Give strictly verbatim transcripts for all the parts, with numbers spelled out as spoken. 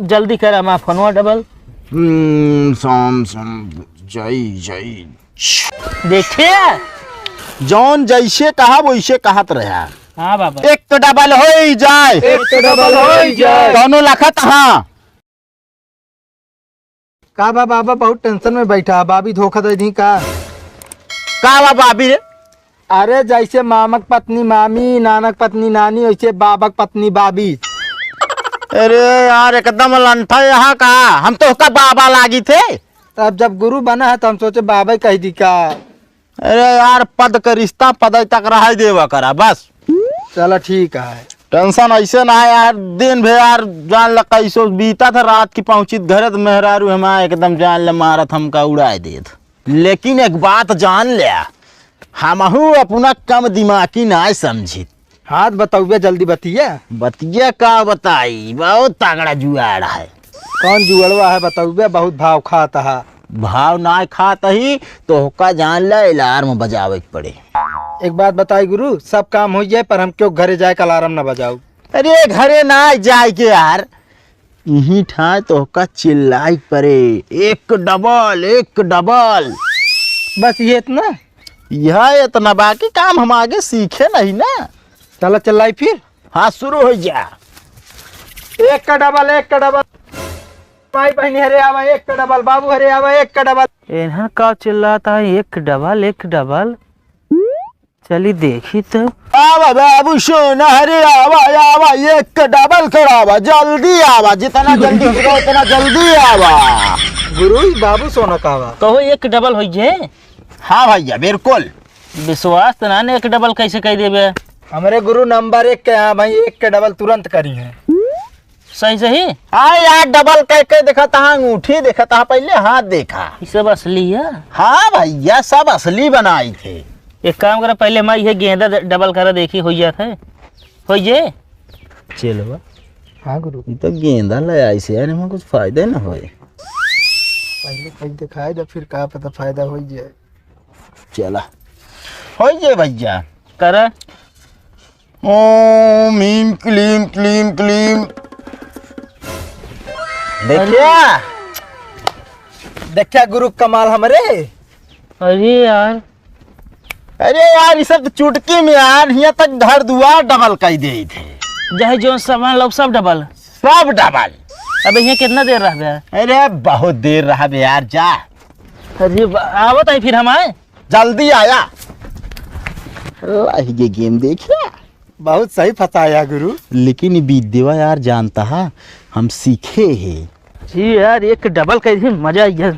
जल्दी करा, हमार फोनवा डबल। हम्म, साम, साम, जय, जय। देखे? जौन जैसे कहा, वैसे कहत रहा। हाँ बाबा। एक तो डबल होई जाए। एक तो डबल होई जाए। कौनो लखत हाँ। का बा बाबा, बहुत टेंशन में बैठा है, बाबी धोखा दे दी का? का बा बाबी रे? अरे, जैसे मामक पत्नी मामी, नानक पत्नी नानी, वैसे बाबक पत्नी बाबी। अरे यार, एकदम लंठा यहाँ का, हम तो उसका बाबा लागी थे। तो अब जब गुरु बना है तो हम सोचे बाबा ही कह दी का। अरे यार, पद के रिश्ता पद तक रह देवा करा बस। चला ठीक है। टेंशन ऐसे ना है यार, दिन भर यार जान ल कैसो बीता था, रात की पहुंची घरे तो मेहरारू हमारे एकदम जान ल मारत हमका उड़ाए देत। लेकिन एक बात जान ले, हमहू अपना कम दिमागी ना समझित। हाँ, तो बतौबे जल्दी बतिया। बतिया का बताई, बहुत तगड़ा जुआड़ है। कौन जुआड़वा है बतौबे, बहुत भाव खात है। भाव ना खात ही तो ओका जान ले, अलार्म बजावे के पड़े। एक बात बताई गुरु, सब काम हो जाए पर हम क्यों घरे जाए के अलार्म ना बजाऊ। अरे घरे ना जाए के यार, यही ठाए तो ओका चिल्लाई के पड़े, एक डबल, एक डबल। बस ये इतना? यह इतना, बाकी काम हम आगे सीखे नहीं ना। चला चिल्लाई फिर। हाँ, शुरू हो जा। एक का डबल, एक का डबल। माई बहनी हरे आवा, एक का डबल। बाबू हरे आवा, एक का डबल। इन्हन का चिल्लाता है, एक डबल, एक डबल। चली देखी तो। आवा बाबू सोना हरे आवा, आवा, एक डबल करावा, जल्दी आवा, जितना जल्दी करो उतना जल्दी आवा। गुरु, ई बाबू सोना का आवा। कहो एक डबल होई जे। हाँ भैया, बिल्कुल। विश्वास तो ना ने, एक डबल कैसे कह देबे? हमरे गुरु नंबर एक के यहाँ भाई, एक के डबल तुरंत करी है। सही सही? हाँ यार, डबल कह के देखा तहाँ, अंगूठी देखा तहाँ, पहले हाथ देखा। ये सब असली है? हाँ भैया, सब असली बनाई थे। एक काम करा, पहले हमारी ये गेंदा ड-, डबल करा देखी, हो जात है। हो ये? चलो बा। हाँ गुरु। ये तो गेंदा ले आई से यार, हमें कुछ फायदा ना होए। पहले कहीं दिखाए दे, फिर का पता फायदा हो जाए। चला। हो ये भैया। करा। ओम ह्रीं क्लीं क्लीं क्लीं। देखिया? देखिया गुरु कमाल हमरे? अरे यार। अरे यार, ये सब तो चुटकी में यार, हियाँ तक घर दुआर डबल कइ देइ थे। चाहे जौन सामान लाओ, सब डबल? सब डबल। अबे हियाँ कितना देर रहबे? अरे बहुत देर रहबे यार, जा। अरे बा-, आवत है फिर हम आए। जल्दी आया। अल्लाह, ये game देखिया। बहुत सही फंसाया गुरु। लेकिन ये विद्या यार जानता है, हम सीखे हैं। जी यार, एक डबल कइ दी, मजा आ गया।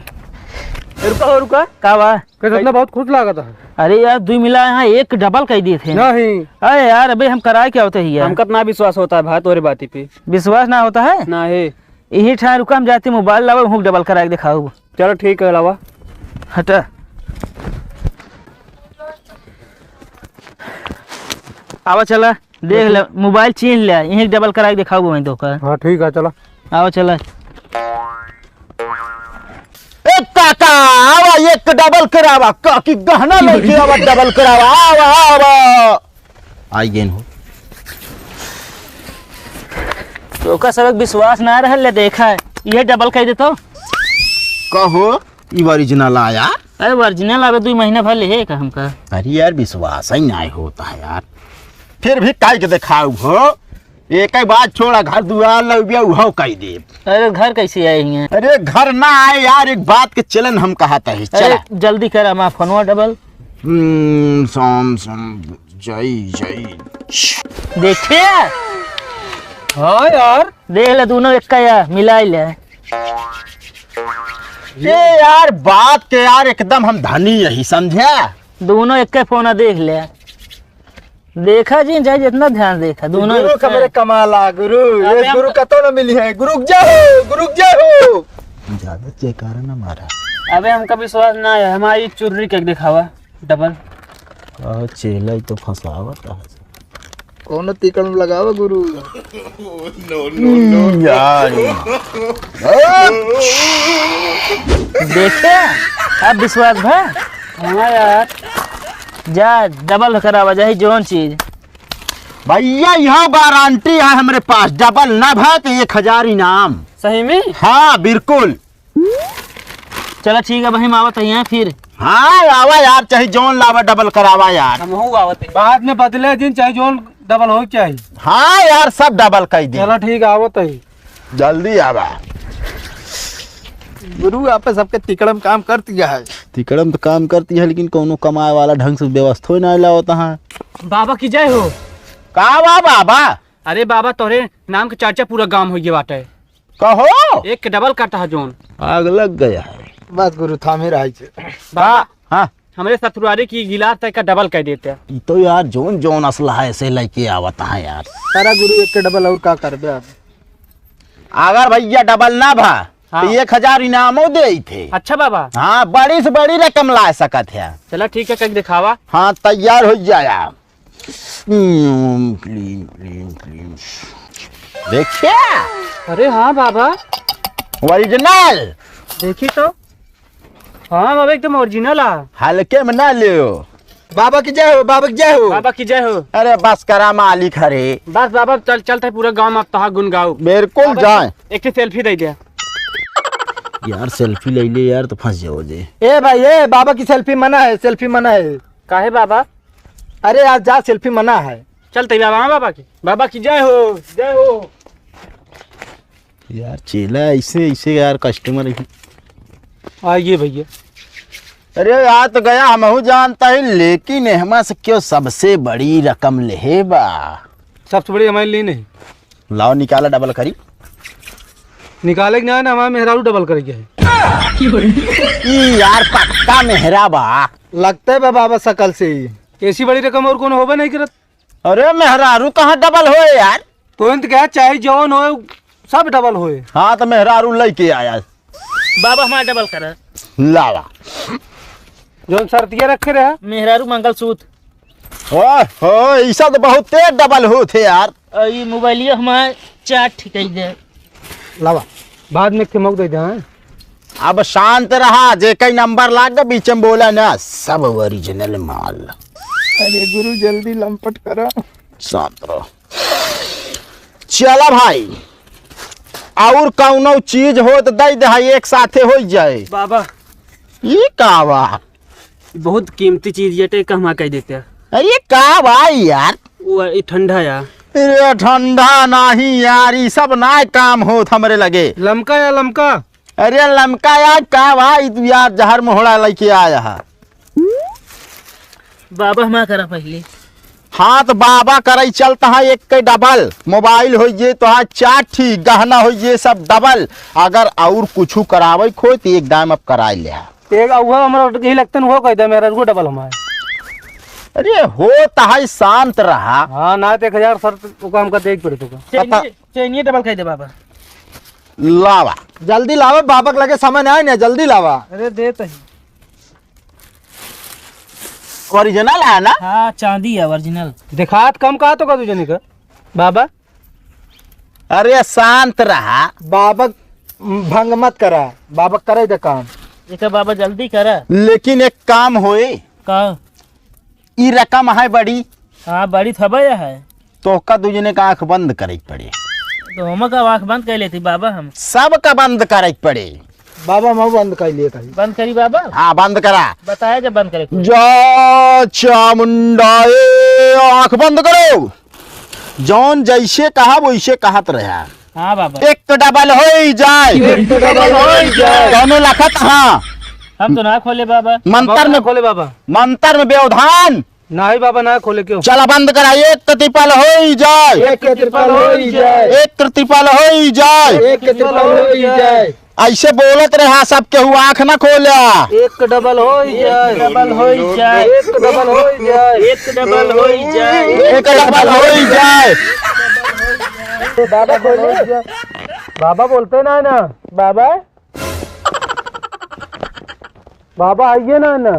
रुका हो, रुका। का बा? कैसे इतना बहुत खुश लागत है? अरे यार, दुई मिला यहाँ एक डबल कइ दिए थे। नहीं। अरे यार, अबे हम कराए क्या होते हैं यार? हमका तो ना विश्वास होता है भाई तोरे बाती पे। विश्वास ना होता है? नहीं। यही ठाए रुका, हम जाते मोबाइल लावे, हूँ डबल कराए के दिखाऊ। चलो ठीक है, लावा। हटा। आवा चला, देख ले, मोबाइल छीन ले, यहीं डबल करा के दिखाऊ वहीं तो का। हाँ, ठीक है, चला। आवा चला। ए काका, आवा एक डबल करावा, काकी गहना लेके आवा, डबल करावा, आवा, आवा। आई गेन हो। तो का सबक विश्वास ना रहल ले, देखा है, ये डबल कह दे तो। कहो, ई ओरिजिनल आया? अरे ओरिजिनल आवे, दुई महीना भर ले है का हमका? अरे यार, विश्वास ही नहीं होता है यार, फिर भी काहे के दिखाऊ हो? एक ही बात छोड़ा, घर दुआर लउबिया उहो कह दे। अरे घर कैसे आए हैं? अरे घर ना आए यार, एक बात के चलन हम कहत है, अरे चला। जल्दी कर, हमार फोनवा डबल। हम्म, साम, साम, जय, जय। देखे? हाँ यार। देख ले, दोनों एक का यार, मिला ले। ये यार, बात के यार, एकदम हम धनी यही समझा। दोनों एक के फोन देख ले। देखा जी, चाहे जितना ध्यान देखा, दोनों गुरु एक कमरे कमाला, गुरु, अबे ये हम गुरु कतो न मिली है, गुरु जय हो, गुरु जय हो। ज्यादा जयकारा ना मारा। अबे हमका विश्वास ना है, हमारी चुर्री के दिखावा। डबल। आ, चेला ही तो फंसावत है। कौन तीकड़ में लगावा गुरु? यार। देखे? अब विश्वास भा? हाँ यार। जा, डबल करावा, जाही जौन चीज। भैया, यह गारंटी है हमरे पास, डबल ना भा तो एक हजार इनाम। सही में? हाँ, बिल्कुल। चला ठीक है भाई, हम आवत ही हैं फिर। हाँ, आवा यार, चाहे जौन लावा, डबल करावा यार। हमहू आवत ही। बाद में बदले जिन, चाहे जौन डबल हो, चाहे। हाँ यार, सब डबल कर दे। चला ठीक है, आवत ही। जल्दी आवा। गुरु, आपे सबके तिकड़म काम करती है। तिकड़म तो काम करती है, लेकिन कौनो कमाए वाला ढंग से व्यवस्था ही ना लावत है। बाबा की जय हो। का बा बाबा? अरे बाबा, तोरे नाम के चर्चा पूरा गांव हो गया बाटे। कहो। एक के डबल करता है जोन। आग लग गया है। बस गुरु, थामे रही छे। बाबा, हाँ। हमरे ससुरारी की गिलास तक का डबल कर देते हैं। ई तो यार जोन जोन असला है, ऐसे लेके आवत है यार। अरे गुरु, एक के डबल और का करबे आप? अगर भैया डबल ना भा, हाँ। तो एक हजार इनामो दे थे। अच्छा बाबा। हाँ, बड़ी से बड़ी रकम ला सकत है। चला ठीक है, कहीं दिखावा। हाँ, तैयार हो जाया। हम्म, क्लीन, क्लीन, क्लीन। देखिया? अरे हाँ बाबा। ओरिजिनल। देखी तो। हाँ बाबा, एकदम ओरिजिनल आ। हल्के में ना लियो। बाबा की जय हो, बाबा की जय हो। बाबा की जय हो। अरे बस करा मालिक हरे। बस बाबा, चल, चलते पूरा गांव में अब तोहार गुन गाओ। बिल्कुल बाबा, जाए। एक ठे सेल्फी दे दे। यार सेल्फी ले ले यार, तो फंस जाओ जे। ए भाई, ए बाबा की सेल्फी मना है, सेल्फी मना है। काहे बाबा? अरे यार जा, सेल्फी मना है। चलते बाबा, हाँ बाबा की, बाबा की जय हो, जय हो। यार चेला ऐसे, ऐसे यार कस्टमर है। आइए भैया। अरे यार तो गया हमहू जानता है, लेकिन एहमा से क्यों सबसे बड़ी रकम लेहे बा? सबसे बड़ी हमारे लिए नहीं। लाओ निकाला डबल करी। निकाले के ना, ना हमारे मेहरारू डबल करे के है। ई यार पक्का मेहरा बा। लगता है बा बाबा शकल से ही। ऐसी बड़ी रकम और कोनो होबे नहीं करत। अरे मेहरारू कहाँ डबल होए यार? तो इंत कहा चाहे जौन होए, सब डबल होए। हाँ तो मेहरारू लेके आया। बाबा हमारा डबल करा। लावा। जौन शर्तिया रखे रहा। मेहरारू मंगलसूत्र। ओए हो, ई सब तो बहुत तेज डबल होत है यार। और ये मोबाइलिया हमारे चार ठिकाई दे। लावा, बाद में खेमक दे दे, हाँ? अब शांत रहा, जे कई नंबर लाग गए, बीच में बोला ना, सब ओरिजिनल माल। अरे गुरु, जल्दी लंपट करा। शांत रहो। चला भाई, और कौनो चीज हो तो दे दे, एक साथे हो जाए। बाबा। ये का बा? बहुत कीमती चीज ये टे कहमा कह देते हैं। अरे का बा यार? वो ये ठंडा या। अरे ठंडा नहीं यार, ये सब ना काम होत हमरे लगे। लमका या लमका? अरे लमका यार का बा, ई तू यार जहर मोहड़ा लेके आया है। बाबा हमारा करा पहले। हाँ तो बाबा करई चलता है एक के डबल, मोबाइल हो ये तो है चार ठी, गहना हो ये सब डबल। अगर और कुछ करावे खोए तो एक दाम अब कराई ले। एक उहो हमरा यही लगता है, वो कह दे मेरा रुको डबल हमारे। अरे हो तो है, शांत रहा। हाँ ना तो एक हजार सर, ओका हमका देख पड़े तो का। चैनिए, चैनिए डबल कह दे बाबा। लावा। जल्दी लावा, बाबा के लगे समय ना है ना, जल्दी लावा। अरे दे तही। ओरिजिनल है ना? हाँ, चांदी है ओरिजिनल। देखात कम कहा तो का तुझे निका? बाबा? अरे शांत रहा। बाबा भंग मत करा, बाबा करे दे काम। एक बाबा जल्दी करा। लेकिन एक काम होए। का? ई रकम है बड़ी। हाँ, बड़ी थबे है। तोहका दुजने का आँख बंद करे के पड़े। तो हम का आँख बंद कर लेती बाबा हम? सबका बंद करे के पड़े। बाबा, हम बंद कर लिए कहीं। बंद करी बाबा? हाँ, बंद करा। बताया जब बंद करे के। जय चामुंडा, ए, आँख बंद करो। जौन जैसे कहा वैसे कहत रहा। हाँ बाबा। एक डबल होई जाए। एक डबल होई जाए। कौनो लखत हाँ। हम तो ना खोले बाबा। मंत्र बाबा में ना खोले बाबा। मंत्र में व्यवधान। नाही बाबा, ना खोले क्यों? चला बंद करा, एक तिरपल होई जाए। एक तिरपल होई जाए। एक तिरपल होई जाए। एक तिरपल होई जाए। ऐसे बोलत रहा सब केहू, आँख ना खोला। एक डबल होई जाए। डबल होई जाए। एक डबल होई जाए। एक डबल होई जाए। एक डबल होई जाए। बाबा खोले। बाबा बोलते ना, ना। बाबा। बाबा आइए ना, ना।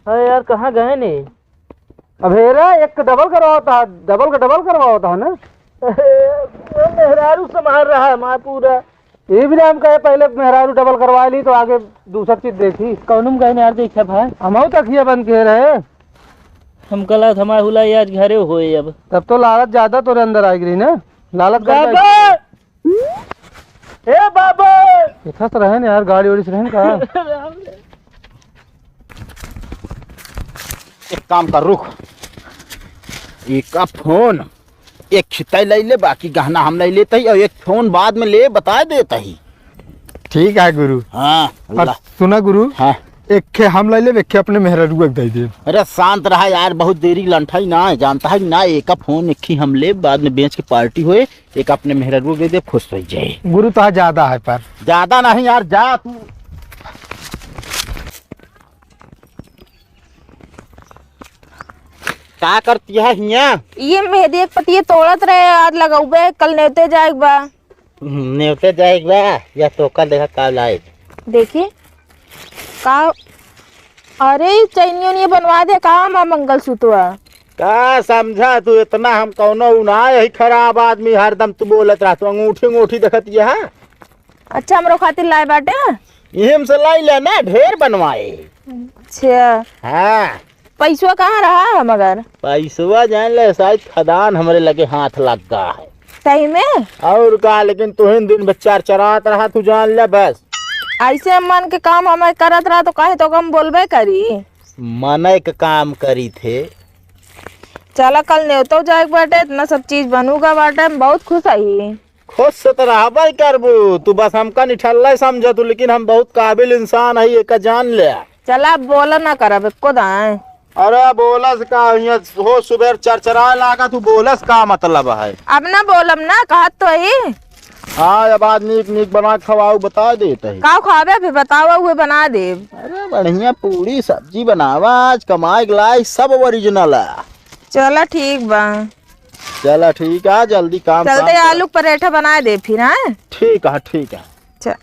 अरे यार, कहाँ गए ने? अब हेरा, एक का डबल करवावत हा, डबल का डबल करवावत हा ना। अरे, वो मेहरारू संभाल रहा है हमारा पूरा। ये भी ना हम कहे, पहले मेहरारू डबल करवा ली, तो आगे दूसर चीज देखी। कौनो में गए ने यार, देखा भाई। हमहू तकिया बंद के रहे। हम कल आज हमार हुलाई आज घरे होए अब। तब तो लालच ज्यादा तोरे अंदर आइ गई ना, लालच करके बाबा! ए बाबा! इतना तो रहे ना यार, गाड़ी वाड़ी से रहे ना का? एक काम कर, रुक, एक फोन एक खिताई लइ ले, बाकी गहना हम लइ लेत ही, और एक फोन बाद में ले, बताइ देत ही। ठीक है गुरु। हाँ, और अल्लाह। सुना गुरु, हाँ। एक खे हम लइ लेब, एक खे अपने मेहररुआ के दइ देब। अरे शांत रहा यार, बहुत देरी लंठाई ना है, जानता है कि ना, एक फोन एक ही हम लेब, बाद में बेच के पार्टी होए, एक अपने मेहररुआ के दे देब, खुश होइ जाए। गुरु तो ज्यादा है पर। ज्यादा नहीं यार, जा तू। का करती है हियाँ? ये मेहंदी एक पतिये तोड़त रहे, आज लगउबे, कल नेवते जाएक बा। हम्म, नेवते जाएक बा, या तोका देखा का लाए। देखी, का, अरे, ई चैनिया उनिया बनवा दे का, हमार मंगलसूत्र। का समझा तू इतना, हम कौनो उ ना है खराब आदमी, हरदम तू बोलत रह, तू अंगूठी, अंगूठी देखत ये है। अच्छा, हमरो खातिर लाए बाटे? इहे हमसे लाई ले ना, ढेर बनवाए। अच्छा। हाँ। पैसवा कहाँ रहा है मगर? पैसवा जान ले, शायद खदान हमरे लगे हाथ लग गा है। सही में? और का, लेकिन तुहिन दिन भर चरचरात रहा, तू जान ले बस। ऐसे मन के काम हमें करत रहा तो काहे तो हम बोलबे करी। मने के काम करी थे। चला कल नेवतो जाए के बाटे, इतना सब चीज बनूगा बाटे, हम बहुत खुश हई। खुश से तो रहबे करबू, तू बस हमका निठल्ला समझत हू, लेकिन हम बहुत काबिल इंसान हई, एका जान ले। चला, अब बोला ना करब एको दाएं। अरे बोलस का, हियां हो सुबेर चरचराए लागा, तू बोलस का मतलब है? अब ना बोलब ना, कहत तो ही। हाँ, अब आज नीक नीक बना के खवाऊ, बता देत ही। का खाबे फिर बतावा, उहे बना देब। अरे बढ़िया पूरी सब्जी बनावा, आज कमाए के लाई सब ओरिजिनल है। चला ठीक बा। चला ठीक है, जल्दी काम चलते काम कर। आलू के पराठा बनाए दे फिर, हाँ? ठीक है, ठीक है। चल।